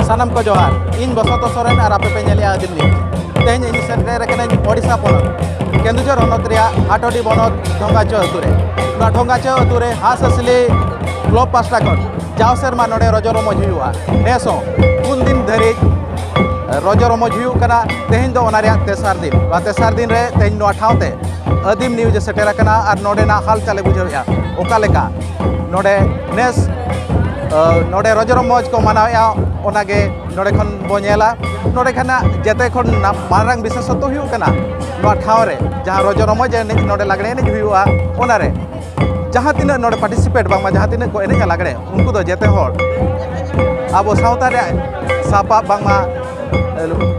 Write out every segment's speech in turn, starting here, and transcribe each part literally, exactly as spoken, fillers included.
ᱥᱟᱱᱟᱢ ᱠᱚ ᱡᱚᱦᱟᱨ᱾ ᱤᱧ ᱵᱚᱥᱚᱱᱛᱚ ᱥᱚᱨᱮᱱ ᱟᱨ ᱟᱯᱮ ᱯᱮ ᱧᱮᱞᱮᱜᱼᱟ ᱟᱹᱫᱤᱢ ᱱᱤᱭᱩᱡᱽ᱾ ᱛᱮᱦᱮᱧ ᱤᱧ ᱥᱮᱴᱮᱨ ᱟᱠᱟᱱᱟᱹᱧ ᱳᱰᱤᱥᱟ ᱯᱚᱱᱚᱛ, ᱠᱮᱱᱫᱩᱡᱷᱚᱨ ᱦᱚᱱᱚᱛ ᱨᱮᱭᱟᱜ ᱦᱟᱴᱚᱰᱤ ᱵᱚᱱᱚᱛ ᱰᱷᱚᱝᱜᱟᱪᱚ ᱟᱹᱛᱩ ᱨᱮ᱾ ᱱᱚᱣᱟ ᱰᱷᱚᱝᱜᱟᱪᱚ ᱟᱹᱛᱩ ᱨᱮ ᱦᱟᱸᱥ ᱦᱟᱸᱥᱞᱤ ᱠᱞᱚᱵ ᱯᱟᱥᱴᱟ ᱠᱷᱚᱱ ᱡᱟᱣ ᱥᱮᱨᱢᱟ ᱱᱚᱰᱮ ᱨᱚᱡᱚ ᱨᱚᱢᱚᱡᱽ ᱦᱩᱭᱩᱜᱼᱟ᱾ ᱱᱮᱥ ᱦᱚᱸ ᱯᱩᱱ ᱫᱤᱱ ᱫᱷᱟᱹᱨᱤᱡ ᱨᱚᱡᱚ ᱨᱚᱢᱚᱡᱽ ᱦᱩᱭᱩᱜ ᱠᱟᱱᱟ᱾ ᱛᱮᱦᱮᱧ ᱫᱚ ᱚᱱᱟ ᱨᱮᱭᱟᱜ ᱛᱮᱥᱟᱨ ᱫᱤᱱ᱾ ᱱᱚᱣᱟ ᱛᱮᱥᱟᱨ ᱫᱤᱱ ᱨᱮ ᱛᱮᱦᱮᱧ ᱱᱚᱣᱟ ᱴᱷᱟᱶ ᱛᱮ ᱟᱹᱫᱤᱢ ᱱᱤᱭᱩᱡᱽ ᱮ ᱥᱮᱴᱮᱨ ᱟᱠᱟᱱᱟ ᱟᱨ ᱱᱚᱰᱮᱱᱟᱜ ᱦᱟᱞᱪᱟᱞ ᱮ ᱵᱩᱡᱷᱟᱹᱣᱮᱫᱼᱟ᱾ ᱚᱠᱟ ᱞᱮᱠᱟ ᱱᱚᱰᱮ ᱱᱮᱥ, ᱟᱹ, ᱱᱚᱰᱮ ᱨᱚᱡᱚ ᱨᱚᱢᱚᱡᱽ ᱠᱚ ᱢᱟᱱᱟᱣᱮᱫᱼᱟ, ᱚᱱᱟᱜᱮ ᱱᱚᱰᱮ ᱠᱷᱚᱱ ᱵᱚ ᱧᱮᱞᱟ᱾ ᱱᱚᱰᱮ ᱠᱷᱚᱱᱟᱜ ᱡᱮᱛᱮ ᱠᱷᱚᱱ ᱱᱟ-, ᱢᱟᱨᱟᱝ ᱵᱤᱥᱮᱥᱚᱛᱚ ᱦᱩᱭᱩᱜ ᱠᱟᱱᱟ ᱱᱚᱣᱟ ᱴᱷᱟᱶ ᱨᱮ ᱡᱟᱦᱟᱸ ᱨᱚᱡᱚ ᱨᱚᱢᱚᱡᱽ ᱮᱱᱮᱡ, ᱱᱚᱰᱮ ᱞᱟᱜᱽᱲᱮ ᱮᱱᱮᱡ ᱦᱩᱭᱩᱜᱼᱟ, ᱚᱱᱟᱨᱮ ᱡᱟᱦᱟᱸ ᱛᱤᱱᱟᱹᱜ ᱱᱚᱰᱮ ᱯᱟᱨᱴᱤᱥᱤᱯᱮᱴ, ᱵᱟᱝᱢᱟ ᱡᱟᱦᱟᱸ ᱛᱤᱱᱟᱹᱜ ᱠᱚ ᱮᱱᱮᱡᱼᱟ ᱞᱟᱜᱽᱲᱮ, ᱩᱱᱠᱩ ᱫᱚ ᱡᱮᱛᱮ ᱦᱚᱲ ᱟᱵᱚ ᱥᱟᱶᱛᱟ ᱨᱮᱭᱟᱜ ᱥᱟᱯᱟᱵ, ᱵᱟᱝᱢᱟ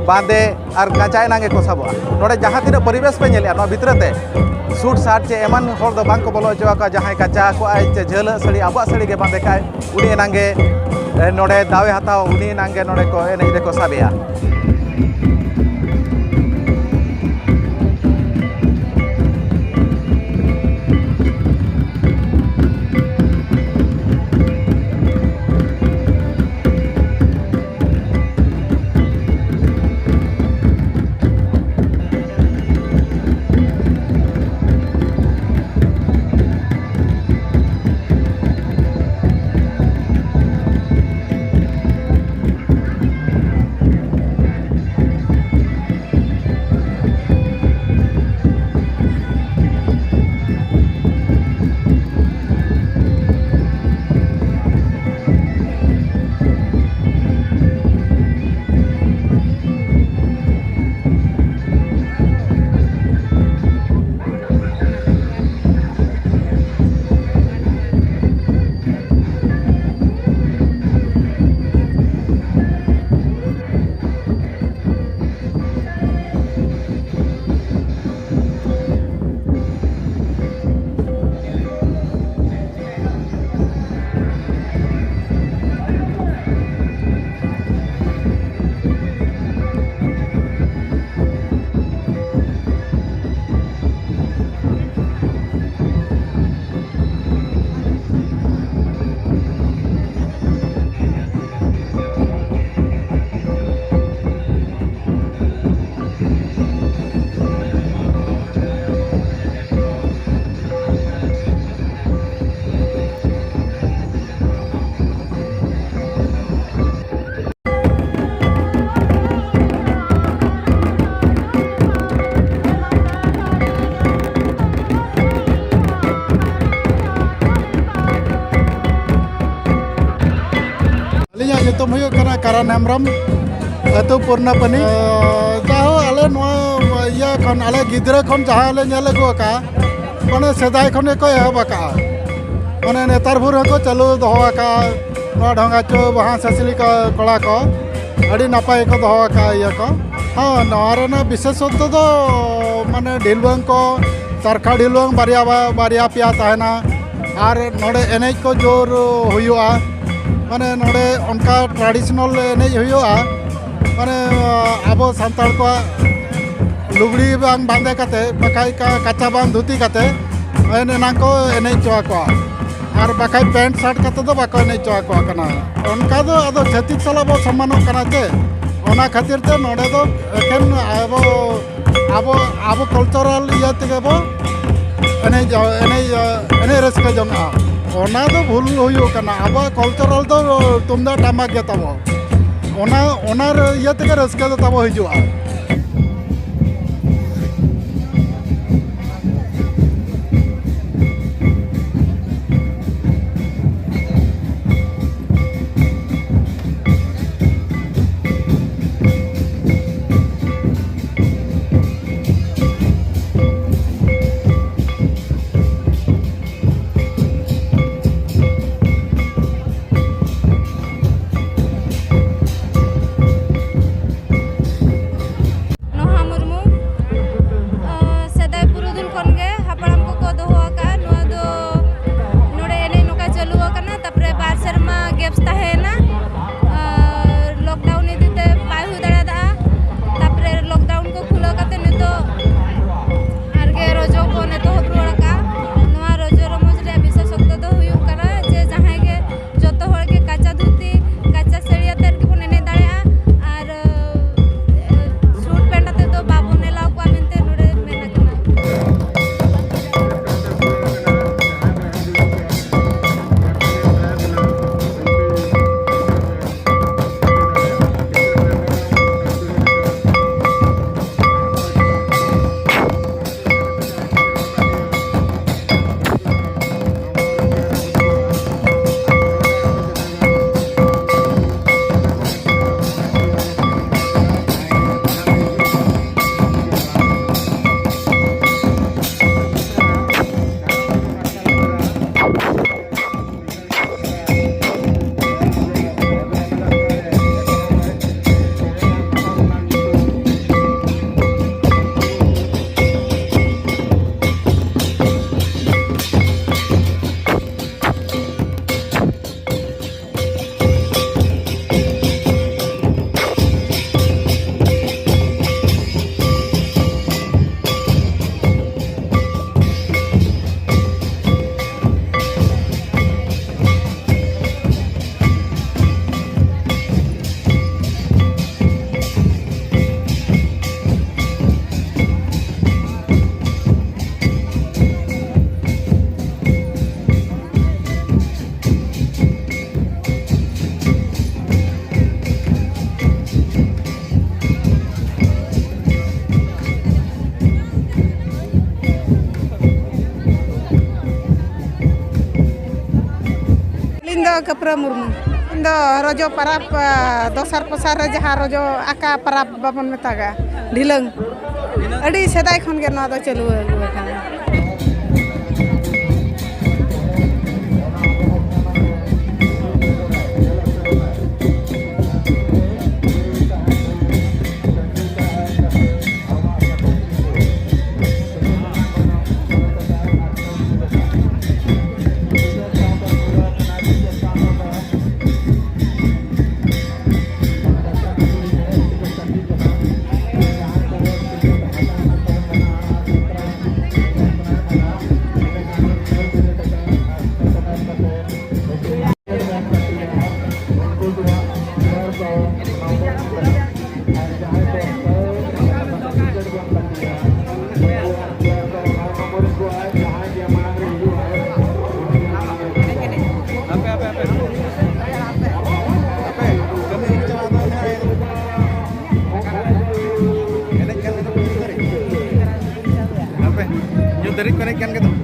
ᱵᱟᱸᱫᱮ ᱟᱨ ᱠᱟᱸᱪᱟ ᱮᱱᱟᱝ ᱜᱮᱠᱚ ᱥᱟᱵᱚᱜᱼᱟ᱾ ᱱᱚᱰᱮ ᱡᱟᱦᱟᱸ ᱛᱤᱱᱟᱹᱜ ᱯᱚᱨᱤᱵᱮᱥ ᱯᱮ ᱧᱮᱞᱮᱜᱼᱟ, ᱱᱚᱣᱟ ᱵᱷᱤᱛᱨᱤ ᱛᱮ ᱥᱩᱴ ᱥᱟᱴ ᱪᱮ ᱮᱢᱟᱱ ᱦᱚᱲ ᱫᱚ ᱵᱟᱝ ᱠᱚ ᱵᱚᱞᱚ ᱦᱚᱪᱚ ᱟᱠᱚᱣᱟ᱾ ᱡᱟᱦᱟᱸᱭ ᱠᱟᱸᱪᱟ ᱠᱚᱜᱼᱟᱭ ᱪᱮ ᱡᱷᱟᱹᱞᱟᱜ ᱥᱟᱹᱲᱤ, ᱟᱵᱚᱣᱟᱜ ᱥᱟᱹᱲᱤ ᱜᱮ ᱵᱟᱸᱫᱮ ᱠᱟᱜᱼᱟᱭ, ᱩᱱᱤ ᱮᱱᱟᱝ ᱜᱮ, ᱮ, ᱱᱚᱰᱮ ᱫᱟᱣᱮ ᱦᱟᱛᱟᱣᱟ, ᱩᱱᱤ ᱮᱱᱟᱝ ᱜᱮ ᱱᱚᱰᱮ ᱠᱚ ᱮᱱᱮᱡ ᱨᱮᱠᱚ ᱥᱟᱵᱮᱭᱟ᱾ ᱠᱟᱨᱟᱱ ᱦᱮᱢᱵᱨᱚᱢ, ᱟᱹᱛᱩ ᱯᱩᱨᱱᱟᱯᱟᱱᱤ᱾ ᱡᱟᱦᱳ, ᱟᱞᱮ ᱱᱚᱣᱟ ᱤᱭᱟᱹ ᱠᱷᱚᱱ, ᱟᱞᱮ ᱜᱤᱫᱽᱨᱟᱹ ᱠᱷᱚᱱ ᱡᱟᱦᱟᱸ ᱞᱮ ᱧᱮᱞ ᱟᱹᱜᱩ ᱟᱠᱟᱫᱼᱟ, ᱢᱟᱱᱮ ᱥᱮᱫᱟᱭ ᱠᱷᱚᱱ ᱜᱮᱠᱚ ᱮᱦᱚᱵ ᱟᱠᱟᱫᱼᱟ᱾ ᱢᱟᱱᱮ ᱱᱮᱛᱟᱨ ᱵᱷᱳᱨ ᱦᱚᱸᱠᱚ ᱪᱟᱹᱞᱩ ᱫᱚᱦᱚ ᱟᱠᱟᱫᱼᱟ ᱱᱚᱣᱟ ᱰᱷᱚᱸᱜᱟ ᱪᱚ ᱵᱟᱦᱟ ᱥᱟᱥᱞᱤ ᱠᱚ ᱠᱚᱲᱟ ᱠᱚ᱾ ᱟᱹᱰᱤ ᱱᱟᱯᱟᱭ ᱠᱚ ᱫᱚᱦᱚ ᱟᱠᱟᱫᱼᱟ ᱤᱭᱟᱹ ᱠᱚ᱾ ᱦᱚᱸ, ᱱᱚᱣᱟ ᱨᱮᱱᱟᱜ ᱵᱤᱥᱮᱥᱚᱛᱛᱚ ᱫᱚ ᱢᱟᱱᱮ ᱰᱷᱤᱞᱣᱟᱹᱝ ᱠᱚ, ᱪᱟᱨᱠᱷᱟ ᱰᱷᱤᱞᱣᱟᱹᱝ ᱵᱟᱨᱭᱟ ᱵᱟ-, ᱵᱟᱨᱭᱟ ᱯᱮᱭᱟ ᱛᱟᱦᱮᱱᱟ᱾ ᱟᱨ ᱱᱚᱰᱮ ᱮᱱᱮᱡ ᱠᱚ ᱡᱳᱨ ᱦᱩᱭᱩᱜᱼᱟ᱾ ᱢᱟᱱᱮ ᱱᱚᱰᱮ ᱚᱱᱠᱟ traditional ᱮᱱᱮᱡ ᱦᱩᱭᱩᱜᱼᱟ᱾ ᱢᱟᱱᱮ ᱟᱵᱚ ᱥᱟᱱᱛᱟᱲ ᱠᱚᱣᱟᱜ ᱞᱩᱜᱽᱲᱤ ᱵᱟᱝ ᱵᱟᱸᱫᱮ ᱠᱟᱛᱮ, ᱵᱟᱠᱷᱟᱡ ᱠᱟ-, ᱠᱟᱪᱟ ᱵᱟᱝ ᱫᱷᱩᱛᱤ ᱠᱟᱛᱮ ᱮᱱ-, ᱮᱱᱟᱝ ᱠᱚ ᱮᱱᱮᱡ ᱦᱚᱪᱚ ᱟᱠᱚᱣᱟ᱾ ᱟᱨ ᱵᱟᱠᱷᱟᱡ pant shirt ᱠᱟᱛᱮ ᱫᱚ ᱵᱟᱠᱚ ᱮᱱᱮᱡ ᱦᱚᱪᱚ ᱟᱠᱚ ᱠᱟᱱᱟ᱾ ᱚᱱᱠᱟ ᱫᱚ ᱟᱫᱚ ᱪᱷᱟᱹᱛᱤᱠ ᱥᱟᱞᱟᱜ ᱵᱚ ᱥᱚᱢᱟᱱᱚᱜ ᱠᱟᱱᱟ ᱪᱮ, ᱚᱱᱟ ᱠᱷᱟᱹᱛᱤᱨ ᱛᱮ ᱱᱚᱰᱮ ᱫᱚ ᱮᱠᱷᱮᱱ ᱟᱵᱚ, ᱟᱵᱚ, ᱟᱵᱚ cultural ᱤᱭᱟᱹ ᱛᱮᱜᱮ ᱵᱚ ᱮᱱᱮᱡ, ᱮᱱᱮᱡ, ᱮᱱᱮᱡ ᱨᱟᱹᱥᱠᱟᱹ ᱡᱚᱝᱟ᱾ ᱚᱱᱟ ᱫᱚ ᱵᱷᱩᱞ ᱦᱩᱭᱩᱜ ᱠᱟᱱᱟ᱾ ᱟᱵᱚᱣᱟᱜ cultural ᱫᱚ ᱛᱩᱢᱫᱟᱜ ᱴᱟᱢᱟᱠ ᱜᱮ ᱛᱟᱵᱚ᱾ ᱚᱱᱟ, ᱚᱱᱟ ᱤᱭᱟᱹ ᱛᱮᱜᱮ ᱨᱟᱹᱥᱠᱟᱹ ᱫᱚ ᱛᱟᱵᱚ ᱦᱤᱡᱩᱜᱼᱟ᱾ ᱠᱟᱹᱯᱨᱟᱹ ᱢᱩᱨᱢᱩ᱾ ᱤᱧ ᱫᱚ ᱨᱚᱡᱚ ᱯᱟᱨᱟᱵᱽ, ᱟ, ᱫᱚᱥᱟᱨ ᱯᱚᱥᱟᱨ ᱨᱮ ᱡᱟᱦᱟᱸ ᱨᱚᱡᱚ ᱟᱠᱟ ᱯᱟᱨᱟᱵᱽ ᱵᱟᱵᱚᱱ ᱢᱮᱛᱟᱜᱟ, ᱰᱷᱤᱞᱟᱹᱝ, ᱟᱹᱰᱤ ᱥᱮᱫᱟᱭ ᱠᱷᱚᱱ ᱜᱮ ᱱᱚᱣᱟ ᱫᱚ ᱪᱟᱹᱞᱩ ᱟᱹᱜᱩ ᱟᱠᱟᱱᱟ᱾ ᱟᱯᱮ, ᱧᱩᱛ ᱫᱷᱟᱹᱨᱤᱡ ᱯᱮ ᱮᱱᱮᱡ ᱠᱟᱱ ᱜᱮᱫᱚ᱾